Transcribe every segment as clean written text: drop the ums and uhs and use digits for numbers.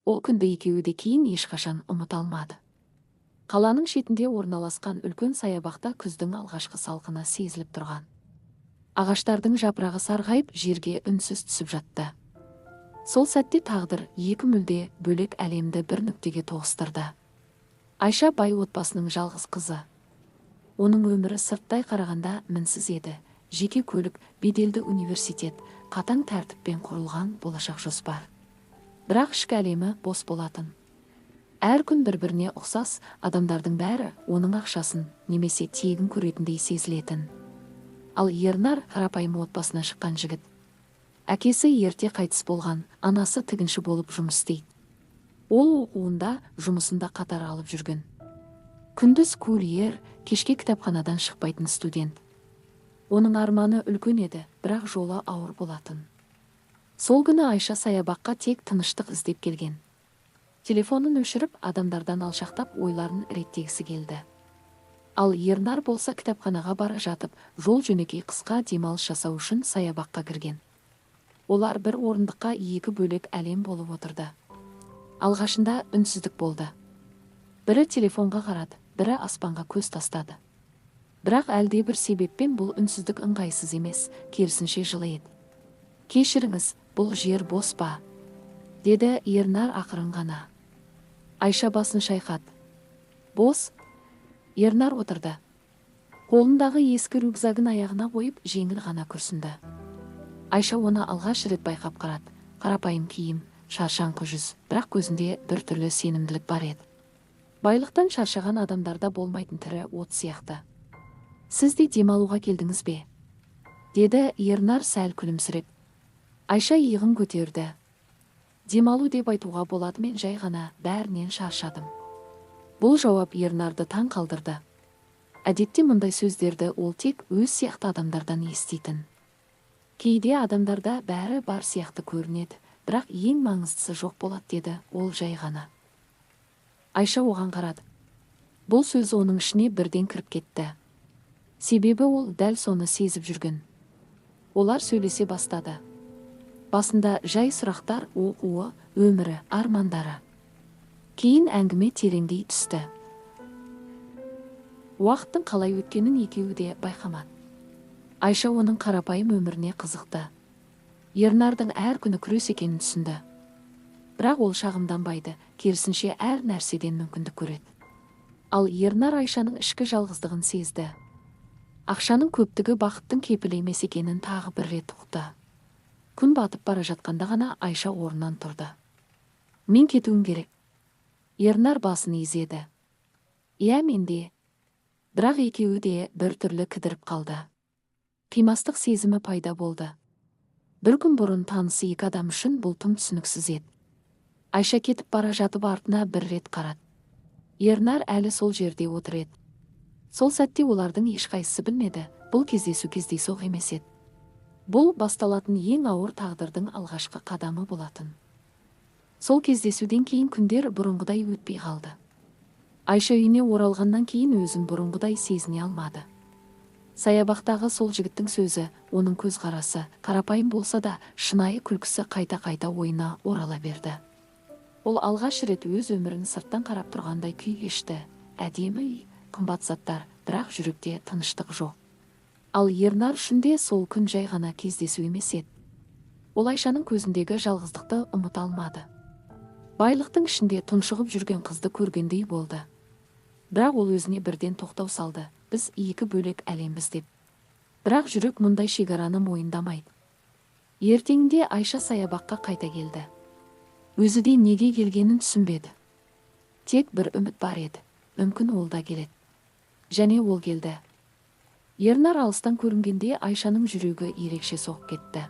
Ол күнді екеуі де кейін ешқашан ұмыта алмады. Қаланың шетінде орналасқан үлкен саябақта күздің алғашқы салқыны сезіліп тұрған. Ағаштардың жапырағы сарғайып, жерге үнсіз түсіп жатты. Сол сәтте тағдыр екі мүлде бөлек әлемді бір нүктеге тоғыстырды. Айша бай отбасының жалғыз қызы. Оның өмірі сырттай қарағанда мінсіз еді. Жеке көлік, беделді университет, қатаң тәртіппен құрылған болашақ жоспар. Бірақ ішкі әлемі бос болатын. Әр күн бір-біріне ұқсас, адамдардың бәрі оның ақшасын немесе тегін көретіндей сезілетін. Ал Ернар қарапайым отбасынан шыққан жігіт. Әкесі ерте қайтыс болған, анасы тігінші болып жұмыс істейді. Ол оқуында, жұмысында қатар алып жүрген. Күндіз курьер, кешке кітапханадан шықпайтын студент. Оның арманы үлкен еді, бірақ жолы ауыр болатын. Сол күні Айша саябаққа тек тыныштық іздеп келген. Телефонын өшіріп, адамдардан алшақтап ойларын реттегісі келді. Ал Ернар болса кітапханаға бара жатып, жол жөнекей қысқа демалыс жасау үшін саябаққа кірген. Олар бір орындыққа екі бөлек әлем болып отырды. Алғашында үнсіздік болды. Бірі телефонға қарады, бірі аспанға көз тастады. Бірақ әлде бір себеппен бұл үнсіздік ыңғайсыз емес, керісінше жылы еді. Кешіріңіз, бұл жер бос па? Деді Ернар ақырын ғана. Айша басын шайқады. Бос? Ернар отырды. Қолындағы ескі рюкзагын аяғына қойып, жеңіл ғана күрсінді. Айша оны алғаш рет байқап қарады. Қарапайым киім, шаршаңқы жүз, бірақ көзінде бір түрлі сенімділік бар еді. Байлықтан шаршаған адамдарда болмайтын тірі от сияқты. Сіз де демалуға келдіңіз бе? Деді Ернар сәл күлімсіреп. Айша иығын көтерді. Демалу деп айтуға болады, мен жай ғана бәрінен шаршадым. Бұл жауап Ернарды таң қалдырды. Әдетте мұндай сөздерді ол тек өз сияқты адамдардан еститін. Кейде адамдарда бәрі бар сияқты көрінеді, бірақ ең маңыздысы жоқ болады, деді ол жай ғана. Айша оған қарады. Бұл сөз оның ішіне бірден кіріп кетті. Себебі ол дәл соны сезіп жүрген. Олар сөйлесе бастады. Басында жай сұрақтар, оқуы, өмірі, армандары. Кейін әңгіме тереңдей түсті. Уақыттың қалай өткенін екеуі де байқамады. Айша оның қарапайым өміріне қызықты. Ернардың әр күні күрес екенін түсінді. Бірақ ол шағымданбайды, керісінше әр нәрседен мүмкіндік көреді. Ал Ернар Айшаның ішкі жалғыздығын сезді. Ақшаның көптігі бақыттың кепілі емес екенін тағы бір рет ұқты. Күн батып бара жатқанда ғана Айша орнынан тұрды. Мен кетуім керек. Ернар басын изеді. Иә, мен де. Бірақ екеуі де бір түрлі кідіріп қалды. Қимастық сезімі пайда болды. Бір күн бұрын танысы екі адам үшін бұл тым түсініксіз еді. Айша кетіп бара жатып артына бір рет қарады. Ернар әлі сол жерде отыр еді. Сол сәтте олардың ешқайсысы білмеді, бұл кездесу кездейсоқ емес еді. Бұл басталатын ең ауыр тағдырдың алғашқы қадамы болатын. Сол кездесуден кейін күндер бұрынғыдай өтпей қалды. Айша үйіне оралғаннан кейін өзін бұрынғыдай сезіне алмады. Саябақтағы сол жігіттің сөзі, оның көзқарасы, қарапайым болса да, шынайы күлкісі қайта-қайта ойына орала берді. Ол алғаш рет өз өмірін сырттан қарап тұрғандай күй кешті. Әдемі үй, қымбат заттар, бірақ жүректе тыныштық жоқ. Ал Ернар үшін де сол күн жай ғана кездесу емес еді. Ол Айшаның көзіндегі жалғыздықты ұмыта алмады. Байлықтың ішінде тұншығып жүрген қызды көргендей болды. Бірақ ол өзіне бірден тоқтау салды. Біз екі бөлек әлембіз деп. Бірақ жүрек мұндай шекараны мойындамайды. Ертеңінде Айша саябаққа қайта келді. Өзі де неге келгенін түсінбеді. Тек бір үміт бар еді. Мүмкін ол да келеді. Және ол келді. Ернар алыстан көрінгенде Айшаның жүрегі ерекше соғып кетті.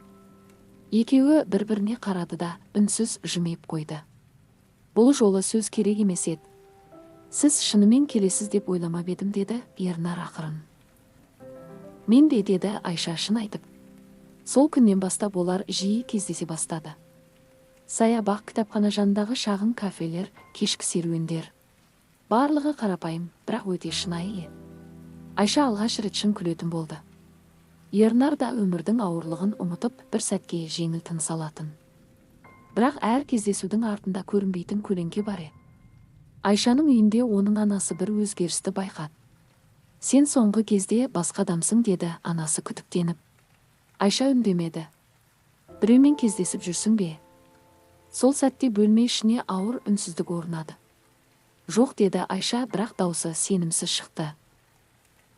Екеуі бір-біріне қарады да үнсіз жымиып қойды. Бұл жолы сөз керек емес еді. Сіз шынымен келесіз деп ойламап едім, деді Ернар ақырын. Мен де, деді Айша шын айтып. Сол күннен бастап олар жиі кездесе бастады. Саябақ, кітапхана жанындағы шағын кафелер, кешкі серуендер. Барлығы қарапайым, бірақ өте шынайы еді. Айша алғаш рет шын күлетін болды. Ернар да өмірдің ауырлығын ұмытып, бір сәтке жеңіл тыныс алатын. Бірақ әр кездесудің артында көрінбейтін көлеңке бар еді. Айшаның үйінде оның анасы бір өзгерісті байқады. Сен соңғы кезде басқа адамсың, деді анасы күдіктеніп. Айша үндемеді. Біреумен кездесіп жүрсің бе? Сол сәтте бөлме ішіне ауыр үнсіздік орнады. Жоқ, деді Айша, бірақ даусы сенімсіз шықты.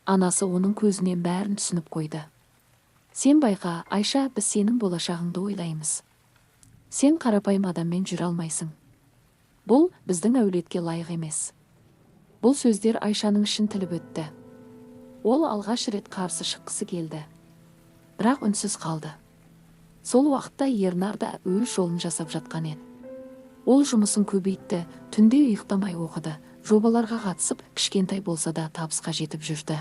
Анасы оның көзінен бәрін түсініп қойды. Сен байқа, Айша, біз сенің болашағыңды ойлаймыз. Сен қарапайым адаммен жүре алмайсың. Бұл біздің әулетке лайық емес. Бұл сөздер Айшаның ішін тіліп өтті. Ол алғаш рет қарсы шыққысы келді. Бірақ үнсіз қалды. Сол уақытта Ернар да өз жолын жасап жатқан еді. Ол жұмысын көбейтті, түнде ұйықтамай оқыды, жобаларға қатысып, кішкентай болса да табысқа жетіп жүрді.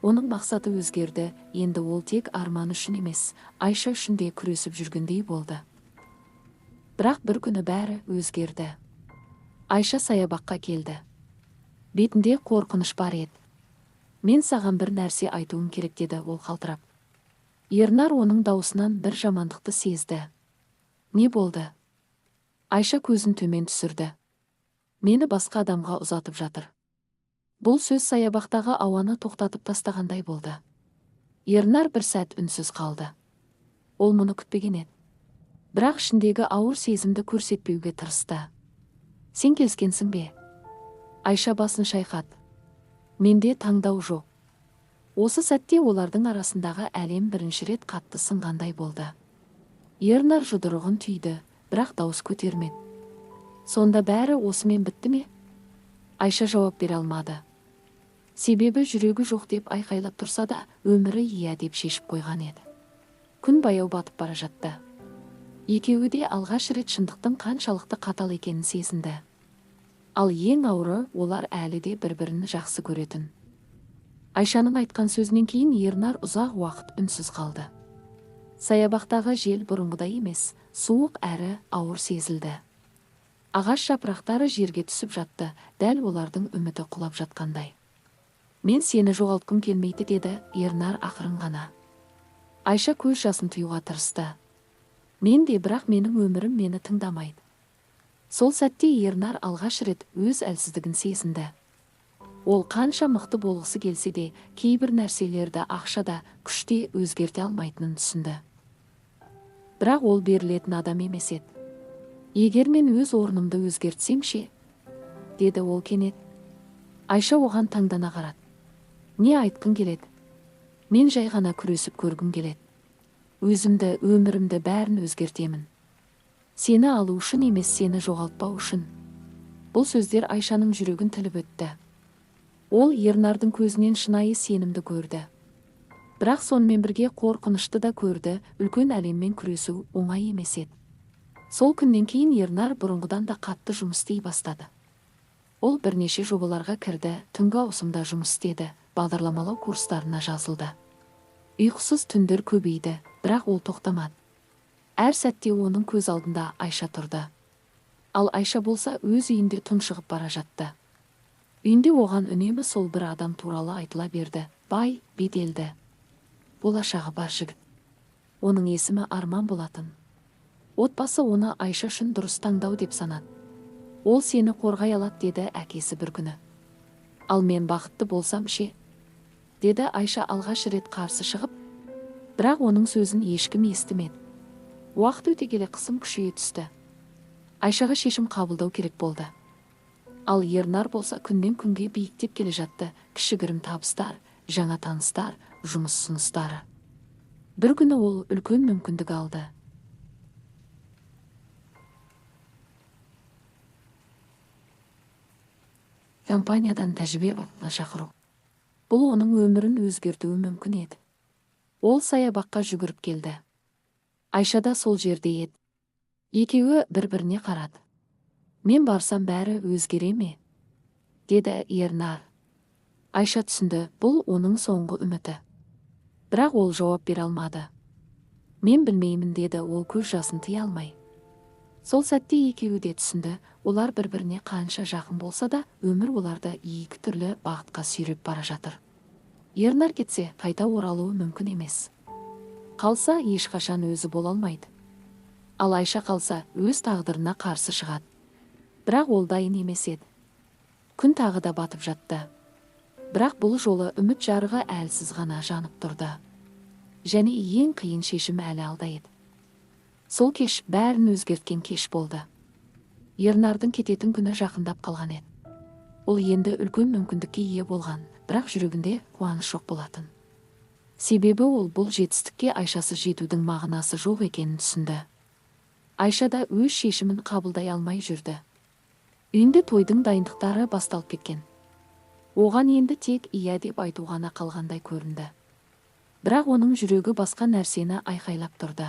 Оның мақсаты өзгерді, енді ол тек Арман үшін емес, Айша үшін де күресіп жүргендей болды. Бірақ бір күні бәрі өзгерді. Айша саябаққа келді. Бетінде қорқыныш бар еді. Мен саған бір нәрсе айтуым керек, деді ол қалтырап. Ернар оның дауысынан бір жамандықты сезді. Не болды? Айша көзін төмен түсірді. Мені басқа адамға ұзатып жатыр. Бұл сөз саябақтағы ауаны тоқтатып тастағандай болды. Ернар бір сәт үнсіз қалды. Ол мұны күтпеген еді. Бірақ ішіндегі ауыр сезімді көрсетпеуге тырысты. Сен келіскенсің бе? Айша басын шайқады. Менде таңдау жоқ. Осы сәтте олардың арасындағы әлем бірінші рет қатты сынғандай болды. Ернар жұдырығын түйді, бірақ дауыс көтермеді. Сонда бәрі осымен бітті ме? Айша жауап бере алмады. Себебі жүрегі жоқ деп айқайлап тұрса да, өмірі иә деп шешіп қойған еді. Күн баяу батып бара жатты. Екеуі де алғаш рет шындықтың қаншалықты қатал екенін сезінді. Ал ең ауыры, олар әлі де бір-бірін жақсы көретін. Айшаның айтқан сөзінен кейін Ернар ұзақ уақыт үнсіз қалды. Саябақтағы жел бұрынғыдай емес, суық әрі ауыр сезілді. Ағаш жапырақтары жерге түсіп жатты, дәл олардың үміті құлап жатқандай. Мен сені жоғалтқым келмейді, деді Ернар ақырын ғана. Айша көз жасын тыюға тырысты. Мен де, бірақ менің өмірім мені тыңдамайды. Сол сәтте Ернар алғаш рет өз әлсіздігін сезінді. Ол қанша мықты болғысы келсе де, кейбір нәрселерді ақша да, күш те өзгерте алмайтынын түсінді. Бірақ ол берілетін адам емес еді. Егер мен өз орнымды өзгертсем ше? Деді ол кенет. Айша оған таңдана қарады. Не айтқың келеді? Мен жай ғана күресіп көргім келеді. Өзімді, өмірімді бәрін өзгертемін. Сені алу үшін емес, сені жоғалтпау үшін. Бұл сөздер Айшаның жүрегін тіліп өтті. Ол Ернардың көзінен шынайы сенімді көрді. Бірақ сонымен бірге қорқынышты да көрді, үлкен әлеммен күресу оңай емес еді. Сол күннен кейін Ернар бұрынғыдан да қатты жұмыс істей бастады. Ол бірнеше жобаларға кірді, түнгі ауысымда жұмыс істеді, бағдарламалау курстарына жазылды. Ұйқысыз түндер көбейді, бірақ ол тоқтамады. Әр сәтте оның көз алдында Айша тұрды. Ал Айша болса өз үйінде тұншығып бара жатты. Үйінде оған үнемі сол бір адам туралы айтыла берді. Бай, беделді. Болашағы бар жігіт. Оның есімі Арман болатын. Отбасы оны Айша үшін дұрыс таңдау деп санады. Ол сені қорғай алады, деді әкесі бір күні. Ал мен бақытты болсам ше? Деді Айша алғаш рет қарсы шығып, бірақ оның сөзін ешкім естімеді. Уақыт өте келе қысым күшейе түсті. Айшаға шешім қабылдау керек болды. Ал Ернар болса күннен күнге биіктеп келе жатты, кішігірім табыстар, жаңа таныстар, жұмыс ұсыныстары. Бір күні ол үлкен мүмкіндік алды. Компаниядан тәжірибе шақыру. Бұл оның өмірін өзгертуі мүмкін еді. Ол саябаққа жүгіріп келді. Айша да сол жерде еді. Екеуі бір-біріне қарады. Мен барсам бәрі өзгере ме? Деді Ернар. Айша түсінді, бұл оның соңғы үміті. Бірақ ол жауап бере алмады. Мен білмеймін, деді ол көз жасын тыя алмай. Сол сәтте екеуі де түсінді, олар бір-біріне қанша жақын болса да, өмір оларды екі түрлі бағытқа сүйреп бара жатыр. Ернар кетсе, қайта оралуы мүмкін емес. Қалса, ешқашан өзі бола алмайды. Ал Айша қалса, өз тағдырына қарсы шығады. Бірақ ол дайын емес еді. Күн тағы да батып жатты. Бірақ бұл жолы үміт жарығы әлсіз ғана жанып тұрды. Және ең қиын шешім әлі алда еді. Сол кеш бәрін өзгерткен кеш болды. Ернардың кететін күні жақындап қалған еді. Ол енді үлкен мүмкіндікке ие болған, бірақ жүрегінде қуаныш жоқ болатын. Себебі ол бұл жетістікке Айшасыз жетудің мағынасы жоқ екенін түсінді. Айша да өз шешімін қабылдай алмай жүрді. Үйінде тойдың дайындықтары басталып кеткен. Оған енді тек иә деп айту ғана қалғандай көрінді. Бірақ оның жүрегі басқа нәрсені айқайлап тұрды.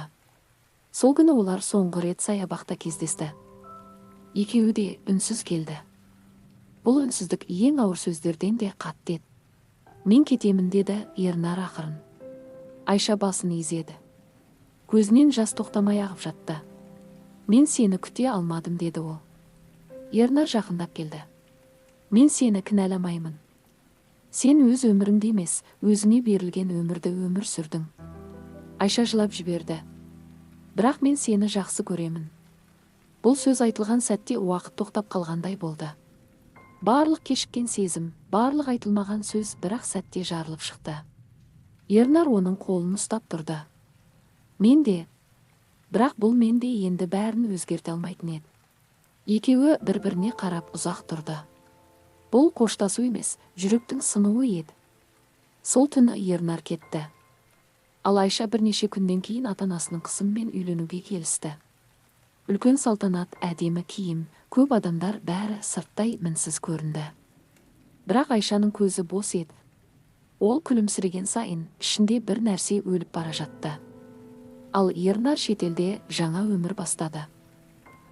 Сол күні олар соңғы рет саябақта кездесті. Екеуі де үнсіз келді. Бұл үнсіздік ең ауыр сөздерден де қатты еді. Мен кетемін, деді Ернар ақырын. Айша басын изеді. Көзінен жас тоқтамай ағып жатты. Мен сені күте алмадым, деді ол. Ернар жақындап келді. Мен сені кінәламаймын. Сен өз өміріңді емес, өзіңе берілген өмірді өмір сүрдің. Айша жылап жіберді. Бірақ мен сені жақсы көремін. Бұл сөз айтылған сәтте уақыт тоқтап қалғандай болды. Барлық кешіккен сезім, барлық айтылмаған сөз бір-ақ сәтте жарылып шықты. Ернар оның қолын ұстап тұрды. Мен де, бірақ бұл мен де енді бәрін өзгерте алмайтын еді. Екеуі бір-біріне қарап ұзақ тұрды. Бұл қоштасу емес, жүректің сынуы еді. Сол түні Ернар кетті. Ал Айша бірнеше күннен кейін ата-анасының қысымымен үйленуге келісті. Үлкен салтанат, әдемі киім, көп адамдар, бәрі сырттай мінсіз көрінді. Бірақ Айшаның көзі бос еді. Ол күлімсіреген сайын ішінде бір нәрсе өліп бара жатты. Ал Ернар шетелде жаңа өмір бастады.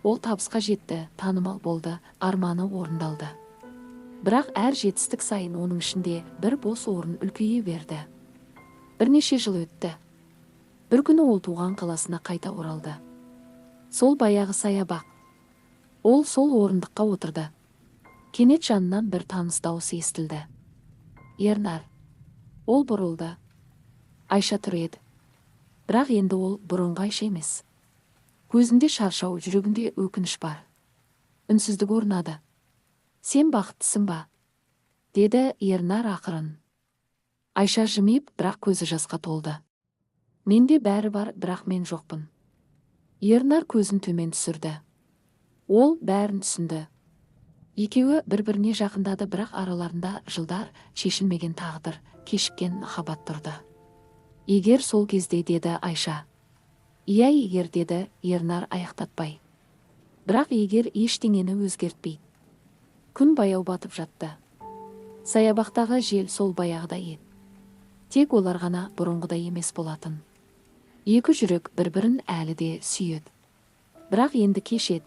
Ол табысқа жетті, танымал болды, арманы орындалды. Бірақ әр жетістік сайын оның ішінде бір бос орын үлкейе берді. Бірнеше жыл өтті. Бір күні ол туған қаласына қайта оралды. Сол баяғы саябақ. Ол сол орындыққа отырды. Кенет жанынан бір таныс дауыс естілді. Ернар. Ол бұрылды. Айша тұр еді. Бірақ енді ол бұрынғы Айша емес. Көзінде шаршау, жүрегінде өкініш бар. Үнсіздік орнады. Сен бақыттысың ба? Деді Ернар ақырын. Айша жымиып, бірақ көзі жасқа толды. Менде бәрі бар, бірақ мен жоқпын. Ернар көзін төмен түсірді. Ол бәрін түсінді. Екеуі бір-біріне жақындады, бірақ араларында жылдар шешілмеген тағдыр, кешіккен махаббат тұрды. Егер сол кезде, деді Айша. Иә, егер, деді Ернар аяқтатпай. Бірақ егер ештеңені өзгертпейді. Күн баяу батып жатты. Саябақтағы жел сол баяғыдай еді. Тек олар ғана бұрынғыдай емес болатын. Екі жүрек бір-бірін әлі де сүйеді. Бірақ енді кеш еді.